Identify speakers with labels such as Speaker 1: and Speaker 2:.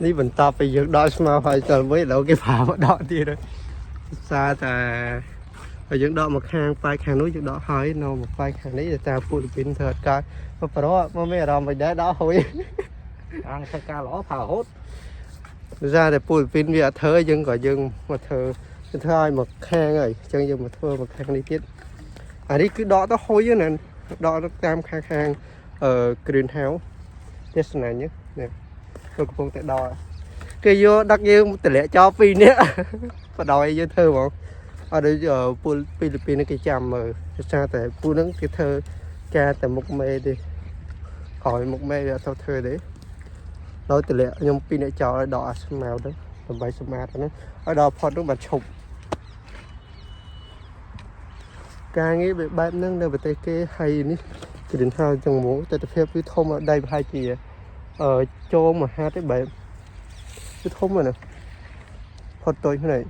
Speaker 1: នេះបន្ទាប់ពីយើងដកស្មៅហើយទៅវិញឥឡូវគេប្រើមកដកទៀតហើយសារតែហើយយើងដកមកខាងប៉ែកខាងនោះយើងដកហើយនៅមកប៉ែកខាងនេះតែពួកលពីនធ្វើអត់កើតមកប្រុសមកមានអារម្មណ៍មិនដែរដកហុយ
Speaker 2: អាងធ្វើការល្អផើរហូត
Speaker 1: ដោយសារតែពូលពីនវាអត់ធ្វើយើងក៏យើងមកធ្វើធ្វើឲ្យមកខាងហើយអញ្ចឹងយើងមកធ្វើមកខាងនេះទៀតអានេះគឺដកទៅហុយណាដកទៅតាមខាងខាងអឺ green house ទេសនាញ់នេះគឺកំពុងតែដកគេយកដឹកយើងតម្លាក់ចោលពីរនាក់ បដ ாய் យើងធ្វើហ្មងអត់ដូចពូលពីលពីនគេចាំមើលដោយសារតែពូហ្នឹងគេធ្វើការតែមុខមេទេក្រោយមុខមេវាអត់សូវធ្វើទេ ដល់តម្លាក់ខ្ញុំពីរអ្នកចោលឲ្យដកអាស្មៅទៅដើម្បីសម្អាតហ្នឹងឲ្យដល់ផុតនោះបាទឈប់ការងារវាបែបហ្នឹងនៅប្រទេសគេហើយនេះ green house ចឹងមកទស្សនភាពគឺធំដល់ដៃប្រហែលជាអឺចូលមហាទេបែបគឺធំណាស់ផុតតូចភ្នែក